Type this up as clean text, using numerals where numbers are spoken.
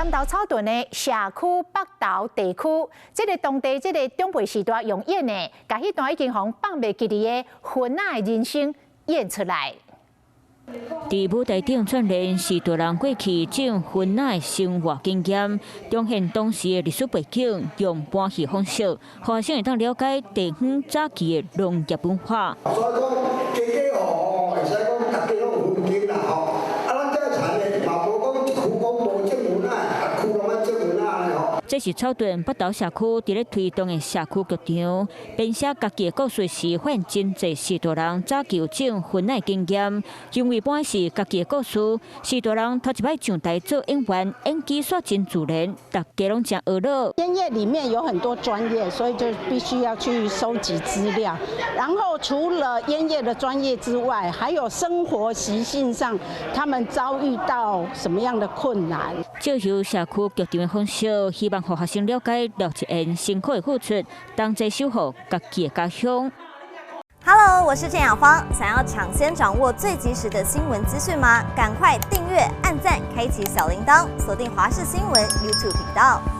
南投草屯的社區北投地區，這个當地這个長輩時代用演的，共彼段已經予人放袂記得的分仔的人生演出來。佇舞台頂串連序大人過去種分仔的生活經驗，重現當時的歷史背景，用搬戲方式，予學生會當了解地方早期的農業文化。所以講，家家戶戶會使講，大家攏有分工啦吼。啊，咱這田的嘛無講一區講無種分仔，逐區攏愛種分仔呢吼。這是草屯北投社區佇咧推動的社區劇場，編寫家己的故事時，發現真濟序大人早期有種分仔的經驗，因為本是家己的故事，序大人頭一擺上台做演員，演技煞真自然，大家攏真呵咾。煙業裡面有很多專業，所以就必須要去收集資料。然後除了煙業的專業之外，還有生活習性上，他們遭遇到什麼樣的困難？借由社區劇場的方式，希望予學生了解廖一燕辛苦的付出，同齊守護家己的家鄉。 Hello，我是鄭雅芳。想要搶先掌握最及時的新聞資訊嗎？趕快訂閱、按讚、開啟小鈴鐺，鎖定華視新聞 YouTube 頻道。